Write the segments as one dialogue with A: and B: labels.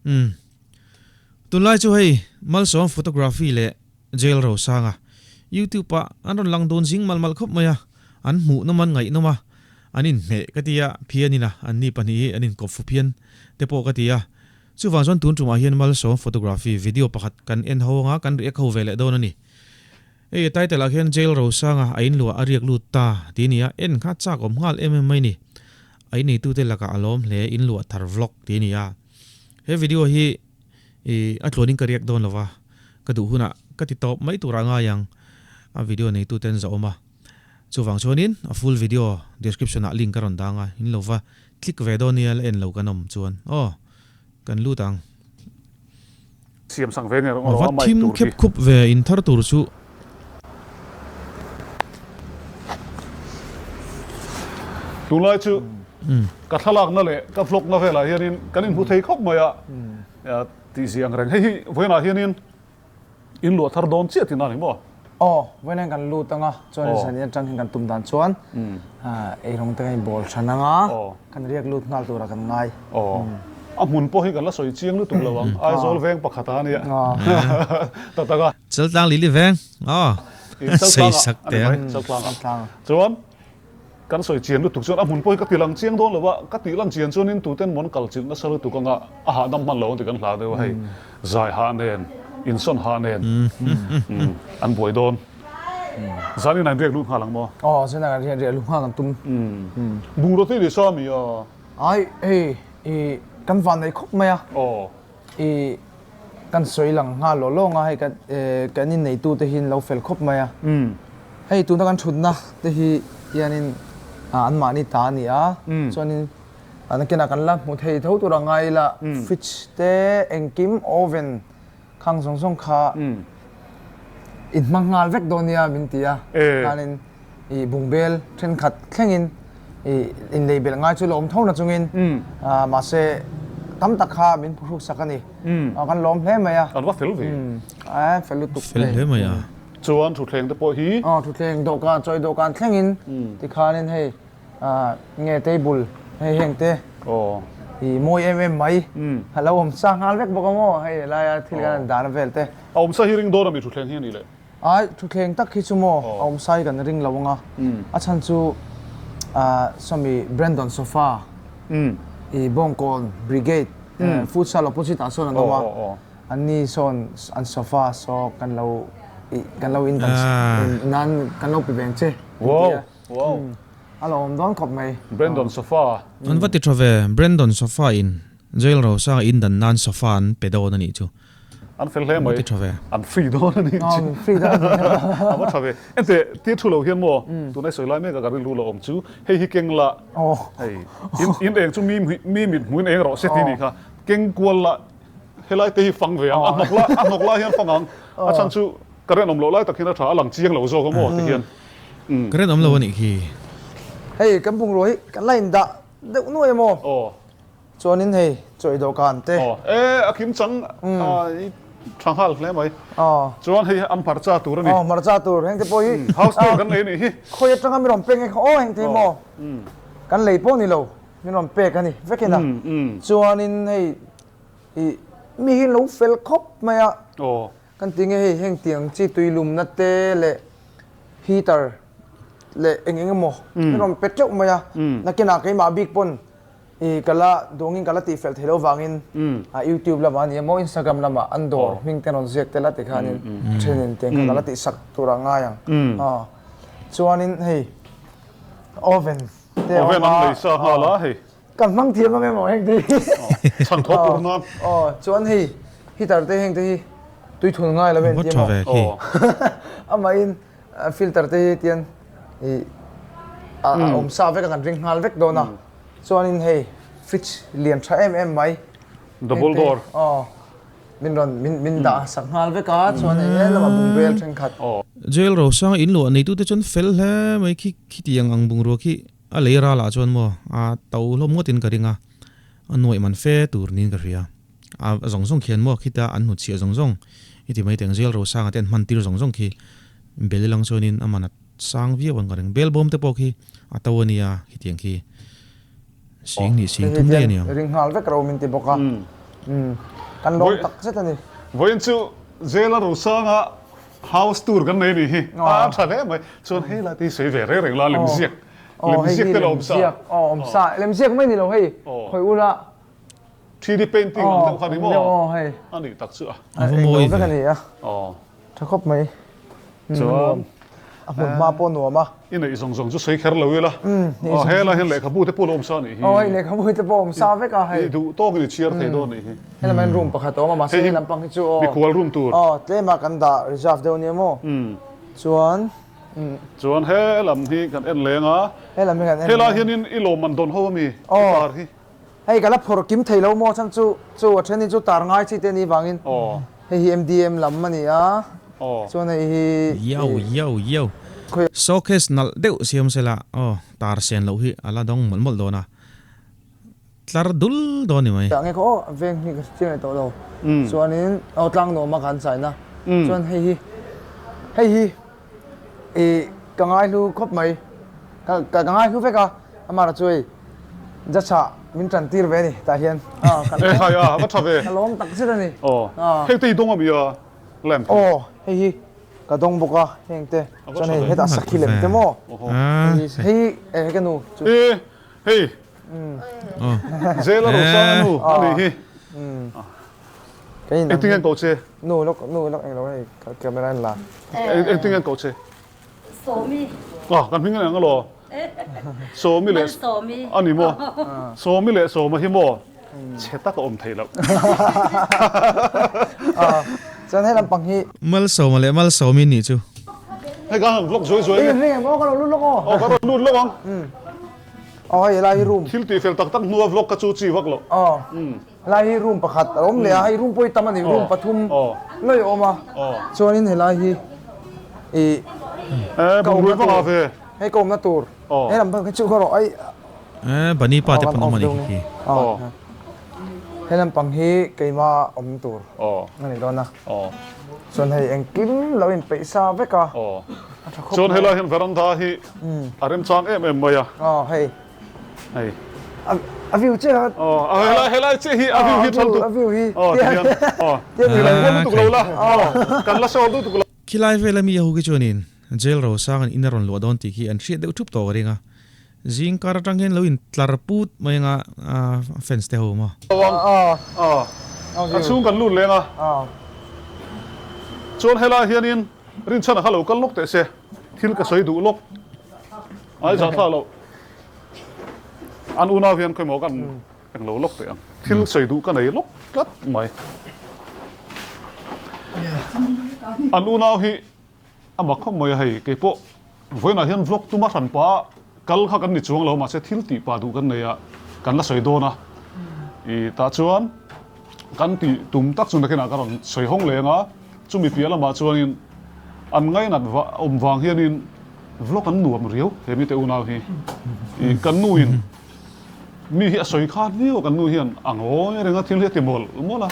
A: Umm. Tunlai chu hei Malsawm Photography leh Jail Rosanga YouTube ah an rawn lang dun zing malh malh khawp mai a, an hmuh nawm an ngaihnawm a, an inhmeh ka ti a, phianin a, anni pahnih hi an inkawp fu phian te pawh ka ti a. Chuvang chuan tun tumah hian Malsawm Photography video pakhat kan en ho anga kan react ho ve leh dawn a ni. Hei a title ah khian Jail Rosanga a inluah a riak lut ta tih a ni a, en kha chak awm nghal em em mai ni. A inneitute lakah a lawm hle inluah thar vlog tih a ni a. He video hi i a tluanin ka riak dawn lova, ka duh hunah ka ti tawp mai turah ngai ang a video neitute an zawh awm a. Chuvang chuanin a full video description ah link ka rawn dang a, in lo va click ve dawn nia la en lo kan awm chuan aw kan lut ang.
B: Siam sak ve nge
A: A va thim khep khup ve in thar tur chu.
B: Tunlai chu ka thlalakna leh ka vlog na velah hianin kan inhmu thei khawp mai a tih zia ang reng. Hei hi vawiinah hianin in luah thar dawn chiah tihna a ni maw?
C: Aw, vawiinah hian kan lut ang a, chuanin zan atang hian kan tum dan chuan eirawng te kan inbawl than ang a, kan riak lut nghal turah kan ngai.
B: Aw, a hmun pawh hi kan la sawi chiang lutuk lo ang, Aizawl veng pakhat a nia ta tak a.
A: Chaltlang Lili veng, aw, sawi sak teh ang.
B: Chaltlang a, chuan kan sawi chian lutuk chuan a hmun pawh hi ka ti lang chiang dawn lo a, ka tih lang chian chuanin tuten mawn kal chilh nasa lutuk anga a hahdam hman lo ang tih kan hla deuh a, hei zai hah nen, insawn hah nen an buai dawn. Zanin an riak lut nghal ang maw?
C: Aw, zanin an riak lut nghal kan tum.
B: Bungraw te i sa mi a?
C: Ai, hei i kan van nei khawp mai a.
B: Aw.
C: I kan sawi lang nghal law lawng a, hei kan kan inneitu te hi an lo fel khawp mai a. Hei tuna kan thutna te hi hianin anmahni ta a ni a, chuanin nakinah kan la hmu thei tho tur a ngai ila, fridge te engkim oven Khang zawng zawng kha in hmang nghal vek dawn nia min ti a, khanin i bungbel thenkhat thlengin i inlei belh ngai chu la awm tho na chungin mahse tam tak kha min phuhruk sak a ni. Kan lawm hle mai a.
B: An va fel ve.
C: A fel lutuk.
A: Fel hle mai a.
B: Chuan thutthleng te pawh hi.
C: Aw thutthleng dawhkan chawi dawhkan thlengin tikhanin hei Nge table hei heng te i mawi em em mai a lo awm sa nghal vek bawk a maw hei laia thil kan han dahna vel te.
B: A awm sa hi ring dawn a mi thutthleng hi a nih le?
C: Ai thutthleng tak hi chu maw a awm sa hi kan ring lo ang a, a chhan chu sawmi Brandon sofa i Bawngkawn Brigade futsal opposite ah sawn an awm a, anni sawn an sofa saw kan lo kan lo in nan kan lo pe ve ang che an ti a.
B: Wow.
C: A lo awm dawn khawp mai.
B: Brandon sofa.
A: An va ti tha ve, Brandon sofa in Jail Rosanga in dan nan sofa an pe dawn a nih chu.
B: An fel hle mai.
A: An va ti tha ve.
B: An free dawn a nih chu.
C: An free dawn a nih chu.
B: A va tha ve. Ente, tir thu lo hian maw, tunai sawi lai mek a ka rilru lo awm chu, hei hi keng la, hei, in eng chu mi mi mit hmuin eng rawh se tih nih kha, keng kual la, helai te hi fang ve ang, a hnawk lai, a hnawk lai hian fang ang, a chhan chu ka rinawm loh lai tak hian a tha, a lang chiang lo zawk a maw ti hian.
A: Ka rinawm lo a nih khi.
C: Hei kan bungrua hi kan la indah deuh nuai a maw? Chuanin hei chawi dawhkan te.
B: Aw e a kim chang i tha nghal hle mai. Chuan hei an hmarcha tur a ni.
C: Aw hmarcha tur heng te pawh hi.
B: House tour kan lei a nih hi.
C: Khawi atanga min rawn pek nge kha aw heng te hi maw? Kan lei pawh ni lo min rawn pek a ni vekin a. Chuanin hei i mi hi lo fel khawp mai a. Kan ti nge hei heng tiang chi tui lumna te leh heater leh eng eng emaw an rawn pe teuh mai a, nakinah keimah bik pawn i ka la duangin ka la tih fel theih loh vangin youtube lamah a ni emaw instagram lamah an dawr hming te rawn ziak tel a ti khanin thenin tiang kha ka la tih sak tur a ngai ang. Chuanin hei oven
B: te a awm a. Oven an nei sa nghal a hei.
C: Kan hmang thiam ang emaw heng te hi.
B: Chhan tho tur nan.
C: Aw, chuan hei heater te heng te hi tui thun ngai lo em ti emaw. Amahin filter te hi tian i a awm sa vek a kan ring nghal vek dawn a. Chuanin hei fridge lian tha em em mai.
B: Double door.
C: Aw, min rawn min min dah sak nghal vek a, chuan hei he lamah bungbel thenkhat.
A: Jail Rosanga in luah neitute chuan fel hle mai khi khitiang ang bungrua khi. A lei ralah chuan maw a to hlawm ngawtin ka ring a, a nuaih man fe tur niin ka hria. A zawng zawng khian maw khita an hnutchhiah zawng zawng i ti mai teng Zial Rosanga te an hman tir zawng zawng khi bel ilang chuanin a man a sang viau ang ka ring. Bel bawm te pawh khi a to a nia khitiang khi sing hnih sing thum daih a niang.
C: Ring nghal vek ro min ti bawk a. Kan lawm tak zet a ni.
B: Vawiin chu Jail a Rosanga house tour kan nei a nih hi. A tha hle mai. Chuan hei lai te hi sawi ve reng reng la lemziak. Lemziak te la awm sa.
C: Aw awm sa. Lemziak mai ni lo hei. Khawi ula.
B: 3D painting ang deuh kha ni maw?
C: Aw hei.
B: A nih tak chu a.
A: A va mawi ve.
C: A ni a.
B: Aw.
C: Tha khawp mai.
B: Chuan.
C: A hmun hma pawh nuam a.
B: I neih zawng zawng chu sawi kher lo ila. Aw helai hian lehkhabu te pawh lo awm sa a nih hi.
C: Aw hei lehkhabu te pawh awm sa vek a hei.
B: I duh tawkin i chhiar thei dawn a nih hi.
C: He lamah hian room pakhat a awm a mahse he lampang hi chu aw.
B: Mikhual room tur.
C: Aw tlema kan dah reserve deuh nia maw. Chuan.
B: Chuan he lam hi kan en leng a.
C: He lam hi kan en leng.
B: Helai hianin i lawmman dawn ho ami i tar hi.
C: Hei ka la phawrh kim thei lo maw chhan chu chu a then hi chu tar ngai chi te a nih vangin hei hi MDM lam a ni a chuan hei hi
A: Yau yau yau. Showcase nalh deuh siam sela aw tar sen loh hi a la dawng mawlh mawlh dawn a tlar dul dawn ni mai.
C: Nge khaw aw veng hi ka chiang leh tawh lo chuanin aw tlang nuam a kan chaina chuan hei hi hei hi i ka ngaihlu khawp mai ka ka ngaihlu vek a amah chu hei Jacha min tan tir ve a ni tah hian
B: E khai a va tha ve
C: ka lawm tak zet a ni
B: Aw heng te hi dawng a mi a lamp
C: hi Aw hei hi ka dawng bawk a heng te chuan hei hetah sakhi lem te maw hei hei ka nu
B: chu E hei Zela Rosanga nu a nih hi Engtin nge an koh che?
C: Nu lawk nu lawk englo hei camera in la.
B: Engtin nge an koh che?
D: Sawmi.
B: Ah kan hming eng alo? Sawmi leh
D: Sawmi.
B: Ani maw? Sawmi leh Sawma hi maw chhe tak a awm thei loh.
C: Ah chuan hei lampang hi.
A: Malsawma leh Malsawmi nih chu.
B: Hei ka han vlog zuai zuai
C: nge. Ring em aw ka lo lut lawk aw.
B: Aw ka rawn lut lawk ang.
C: Aw hei helai hi room.
B: Thil tihfel tak tak hnua vlog ka chu chi vak loh.
C: Aw. Helai hi room pakhat a awm leh a, hei room pawh hi tam a ni, room pathum lawi a awm a, chuanin helai hi ih ka awmna tur, hei ka awmna tur, he lam pang hi chu ka rawh ai
A: Bunny pa te pawn awm a ni khi.
C: He lam pang hi keima awmna tur a ni dawn a, chuan hei engkim lo inpeih sa vek a,
B: a tha khawp mai. Chuan helai hian veranda hi a remchang em em mai a.
C: Hei.
B: Hei.
C: A view che kha.
B: Aw, a helai helai che hi a view hi than tuk.
C: A view hi.
B: Aw, tihian. Aw. Kan huam lutuk lo la. Aw, kan la sawl lutuk lo.
A: Khilai vela mi a hu khi chuanin Jail Rosang an in a rawn luah dawn tih khi an hriat deuh thup tawh ka ring a. Zing kar atang hian lo in tlar put mai anga fans te ho maw.
B: Aw, a chhung kan lut leng a. Chuan helai hianin Rinchhana kha lo kal lawk teh se, thil ka sawi duh lawk. Ai zah thlak loh. An unau hian khawimaw kan englo lawk teh ang. Thil sawi duh ka nei lawk tlat mai. An unau hi a mak khawp mai a hei keipawh vawiinah hian vlog tuma hran pah kal kha kan ni chuang lo mahse thil tih pah duh kan nei a kan la sawi dawn a. I tah chuan kan tih tum tak chu nakinah ka rawn sawi hawng leng a chumi piah lamah chuanin an ngainat awm vang hianin Vlog an nuam riau he mite unau hi. I kan nu in mi hi a sawi khat viau a kan nu hian a ngawi reng a thil hi a ti mawlh mawlh a.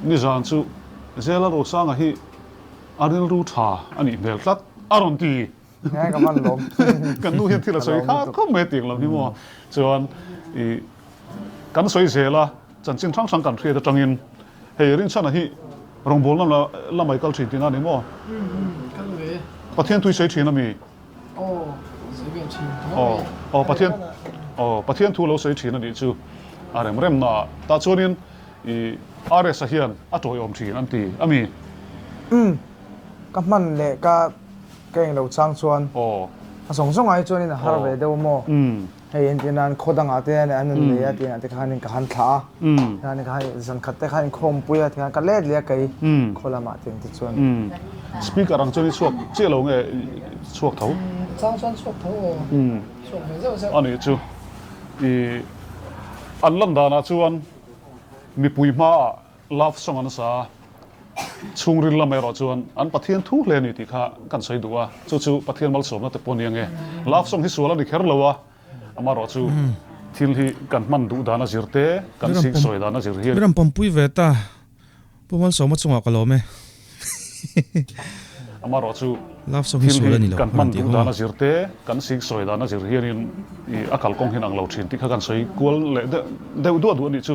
B: Nizan chu Zela Rosanga hi a rilru tha a nih hmel tlat a rawn ti.
C: Nge ka hman lawm.
B: Kan nu hian thil a sawi khat khawp mai a tih ang lam hi maw. Chuan i kan sawi zel a chanchin hrang hrang kan hriat atangin Hei Rinchhana hi rawngbawlna la la mai kal thin tihna a ni maw?
E: Kal ve.
B: Pathian tui sawi thin a mi?
E: Aw, sawi ve thin tho
B: mai. Aw, aw Pathian, aw Pathian thu lo sawi thin a nih chu a rem rem na ah. Tah chuanin i RS-a hian a tawiawm thin an ti a mi?
C: Umm, ka hman leh ka ka englo chang chuan
B: Aw.
C: a zawng zawng ah hi chuanin a har ve deuh maw?
B: Umm.
C: Hei entir nan khaw dangah te an rawn nei a tihah te khanin ka han thlah a, tikhan ka han zan khat te khan inkhawmpui a tikhan ka let leh a kei khaw lamah te engti chuan.
B: Speaker ang chuan i chhuak chiah lo nge chhuak tho?
E: Chang chuan chhuak tho aw, chhuak ve zeuh zeuh.
B: A nih chu i an lan danah chuan mipui hmaah Love song an sa a, chhungril lam erawh chuan an Pathian thu hle a ni tih kha kan sawi duh a, chu chu Pathian malsawmna te pawh a ni ange. Love song hi sual a ni kher lo a, amaherawh chu thil hi kan hman duh dan a zir te, kan sik sawi dan a zir hian.
A: Mi ram pampui ve ta, Pu Malsawma chungah ka lawm e.
B: Amaherawhchu,
A: Love song hi
B: thil
A: sual a
B: hi
A: ni lo
B: kan
A: a rawn
B: hman
A: ti
B: duh
A: ho.
B: dan a zir te, kan sik sawi dan a zir hianin i a kalkawng hian ang lo thin tih kha kan sawi kual leh deuh duah duh a nih chu.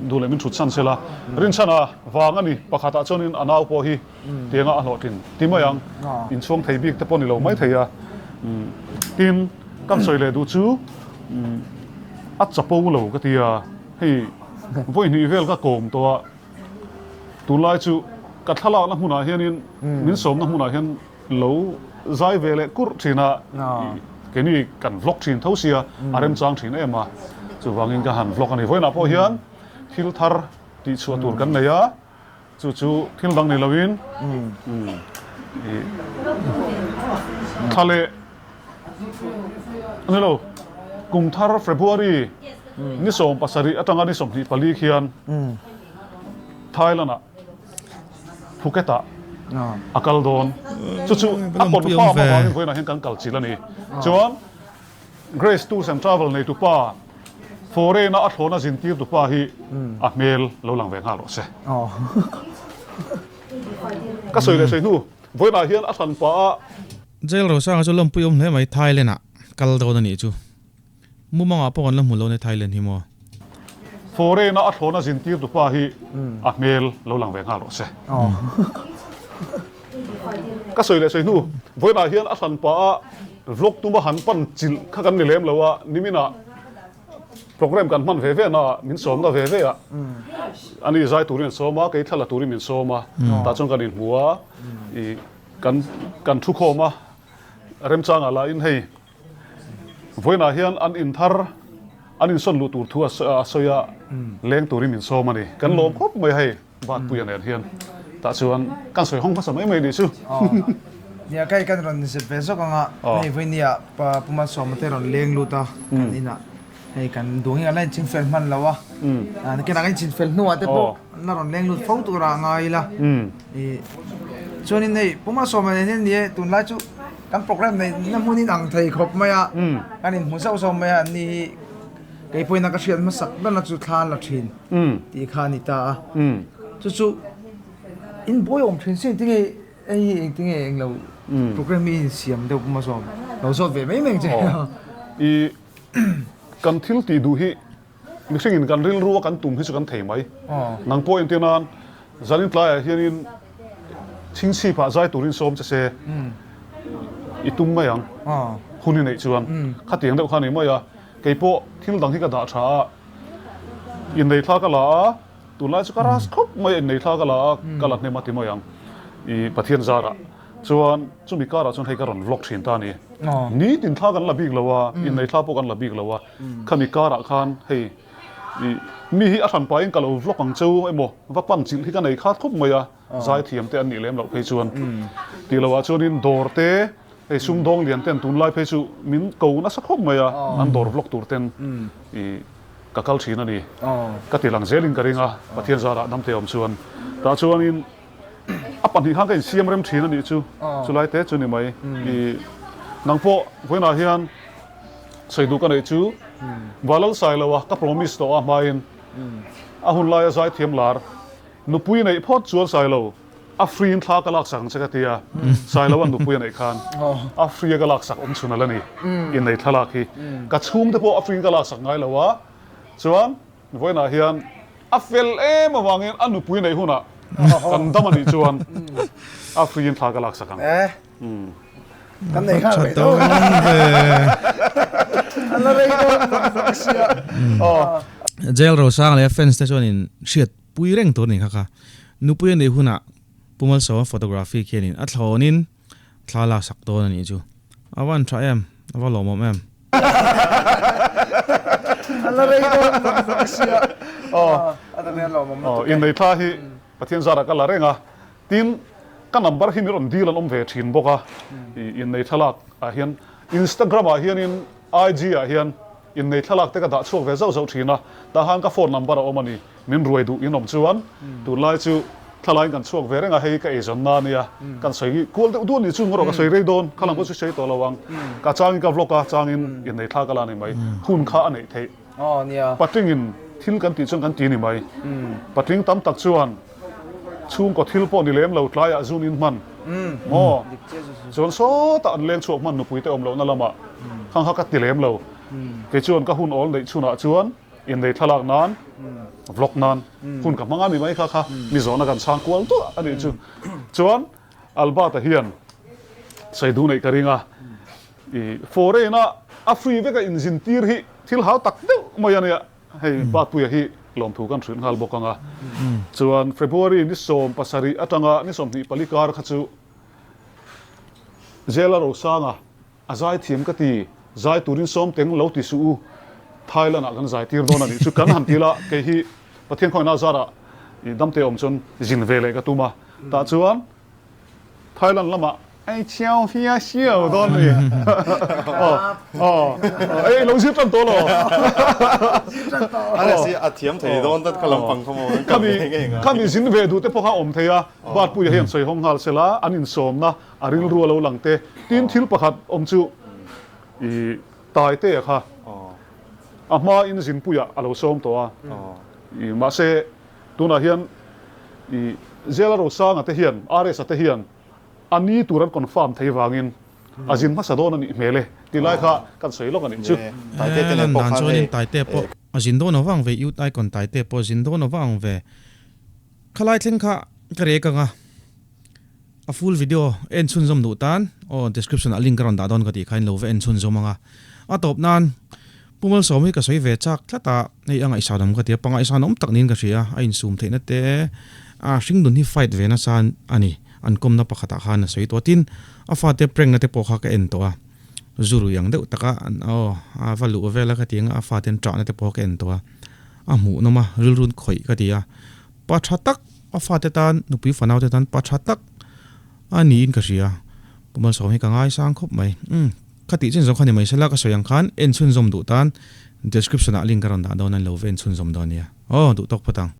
B: Duh leh min thut chhan sela. Rinchhana vang a ni. Pakhatah chuanin a nau pawh hi tianga a hlawhtlin ti mai ang. Inchhuang thei bik te pawh ni lo mai thei a. Tin, kan sawi leh duh chu a chapo lo ka ti a. Hei vawi hnih vel ka kawm tawh a, tunlai chu ka thlalakna hmunah hianin min sawmna hmunah hian lo zai ve leh kurh thin a, keini kan vlog thin tho sia a remchang thin em a, chuvangin ka han vlog a ni. Vawiinah pawh hian thil thar tihchhuah tur kan nei a. Chu chu thil dang ni loin thla leh a ni lo, kum thar February ni 17 atanga ni 24 khian Thailand ah Phuket ah a kal dawn. Chu chu a confirm avangin vawiinah hian kan kal chilh a ni. Chuan Grace Tours and Travel neitu pa, foreign a a thlawna zintir tu pa hi a hmel lo lang ve nghal rawh se. Ka sawi leh sawi hnu, vawiinah hian a hran pah a.
A: Jail Rosanga chu lawmpui awm hle mai, Thailand ah kal dawn a nih chu. Mumangah pawh kan la hmu lo nia Thailand hi maw.
B: Foreign a a thlawna zintir tu pa hi a hmel lo lang ve nghal rawh se. Ka sawi leh sawi hnu, vawiinah hian a hran pah a. Vlog tuma han pan chilh kha kan ni lem lo a, niminah program kan hman ve ve na ah min sawmna ve ve a, ani zai turin an sawm a, kei thla la turin min sawm a, tah chuan kan inhmu a, ih kan kan thu khawm a, remchangah lahin hei vawiinah hian an inthar an insawn luh tur thu a sawi a, leng turin min sawm a ni, kan lawm khawp mai a hei. Batpuia nen hian tah chuan kan sawi hawng hmasa mai mai nih chu.
C: Nia kai kan rawn zep ve zawk anga hei vawinia pa Puma Sawma te rawn leng lut a kan inah hei kan duang hi kan la inching fel hman lo a nakinah kan inching fel hnuah te pawh an la rawn leng lut fo tur a ngai ila ih chuanin hei Puma Sawma nen hian ni e tunlai chu kan program neih na hmun in ang thei khawp mai a kan inhmu zauh zauh mai a an ni hi Kei pawhin a ka hriat hmasak berna chu thla an la thin tih kha a ni ta a. Chu chu in buai awm thin sin tinge hei hi engtinge englo program hi in siam deuh pawh zawm lo zawt ve mai mai che.
B: I kan thil tih duh hi mihringin kan rilru a kan tum hi chu kan thei mai. Nang pawh entir nan zanin tlaiah hianin chhingchhip ah zai turin sawm che se i tum mai ang hun i neih chuan khatiang deuh kha a ni mai a. Kei pawh thil dang hi ka dah tha a, innei thla ka la a, tunlai chu ka ras khawp mai a, innei thla ka la a, ka la hnem a ti mai ang i Pathian zarah chuan chumi karah chuan hei ka rawn vlog thin ta a ni. Nitin thla kan la bik lo a, innei thla pawh kan la bik lo a, khami karah khan hei i mi hi a hran pahin ka lo vlog ang cheu emaw va pan chilh hi ka nei khat khawp mai a, zaithiam te an nih lem loh phei chuan tih loh ah chuanin dawr te Hei sumdawng lian ten tunlai phei chu min ko nasa khawp mai a, an dawr vlog tur ten i ka kal thin a ni. Ka ti lang zelin ka ring a, Pathian zarah damte awm chuan. Tah chuanin a pahnih khan ka insiam rem thin a nih chu, chulai te chu ni mai. I nang pawh vawiinah hian sawi duh ka neih chu Valal Sailoa ka promise tawh a hmain a hunlaia zaithiam lar nupui neih phawt chuan Sailo, A free in thla ka lak sak ang che ka ti a, Sailo an nupui a neih khan a free a ka lak sak awm chhun a la ni, innei thlalak hi ka chhungte pawh a free in ka lak sak ngai lo a, chuan vawiinah hian a fel em avangin a nupui neih hunah kan dam a nih chuan a free in thla ka lak sak ang.
C: Kan nei nghal mai dawn. An la rei dawn bawk sia.
A: Jail Rosang leh a fans te chuanin hriat Pui reng tur ni kha kha. Nupui a neih hunah Pu Malsawma photography khianin a thlawnin thla lak sak dawn a nih chu. A va an tha em? A va lawmawm em?
C: A la rei dawn bawk sia. A ta nen lawmawm lutuk e.
B: Innei thla hi Pathian zarah ka la reng a. Tin, ka number hi min rawn dil an awm ve thin bawk a. Innei thlalak ah hian Instagram ah hianin IG ah hian innei thlalak te ka dah chhuak ve zauh zauh thin a. Tah khan ka phone number a awm a ni. Min ruai duh in awm chuan tunlai chu thlalaiin kan chhuak ve reng a, hei ka eizawn na ania, kan sawi kual deuh duh a nih chu erawh ka sawi rei dawn, kha lam pawh chu sawi tawh lo ang, ka changin ka vlog a, changin innei thla ka la ni mai, hun kha a neih theih. Patlingin thil kan tih chuan kan ti ni mai, patling tam tak chuan chhungkaw thil pawh ni lem lo tlaiah zun in hman. Maw? Chuan sawtah an leng chhuak hman nupui te awm lohna lamah khang kha ka ti lem lo. Kei chuan ka hun awl neih chhunah chuan innei thlalak nan, vlog nan hun ka hmang a mi mai kha kha mi zawhna kan chhang kual duah a nih chu. Chuan Albert-a hian sawi duh neih ka ring a, i foreign-a a free veka inzintir hi thil hau tak deuh mai a nia. Hei Batpuia hi lawmthu kan hrilh nghal bawk ang a. Chuan February ni 17 atanga ni 24 kar kha chu Zela Rosanga a zai thiam ka ti, zai turin sawm teng lo ti suh u, Thailand ah kan zai tir dawn a nih chu kan han ti la, kei hi Pathian khawngaihna zarah i damte awm chuan zin ve leh ka tum a, tah chuan Thailand lamah ei chiau hia siau dawn a ni. Aw aw ei lo zir tan tawh lo.
D: A reh si a thiam thei dawn tlat kha lampang kha maw kan kal ve ngei nga.
B: Khami zin ve duh te pawh kha awm thei a, Batpuia hian sawi hawng nghal sela an insawmna a rilru a lo lang te. Tin thil pakhat awm chu i Taitea kha a hma in zinpuiah a lo sawm tawh a, i mahse Tunah hian i Zela Rosanga te hian RS-a te hian a ni tur an confirm thei vangin a zin hmasa dawn a nih hmel e tih lai kha kan sawi lawk a nih chu.
D: Taite te nen
A: Lan
D: pawh
A: dan
D: khan
A: chuanin
D: hei
A: Taite pawh a zin dawn avang ve Youth Icon Taite pawh a zin dawn avang ve khalai thleng kha ka rek ang a, a full video en chhunzawm duh tan aw description ah link ka rawn dah dawn ka tih kha in lo va en chhunzawm ang a, a tawp nan Pu Malsawm hi ka sawi ve chak tlat a, hei a ngaihsan awm ka ti a, pangaihsan awm tak niin ka hria a, a insum theihna te a hringnun hi fight ve nasa a ni, an kawmna pakhatah khan a sawi tawh a, tin a fate prank na te pawh kha ka en tawh a, zu rui ang deuh taka an aw a va luh vel a ka ti ang a, a fate an ṭahna te pawh ka en tawh a, a hmuhnawm a, rilrun khawih ka ti a, pa ṭha tak a fate tan nupui fanau te tan pa ṭha tak a niin ka hria, Pu Malsawm hi ka ngaisang khawp mai, umm. Kha tih chin zawng kha ni mai sela ka sawi ang khan en chhunzawm duh tan description ah link ka rawn dah dawn a ni lo ve en chhunzawm dawn nia. Aw duh tawk phawt ang.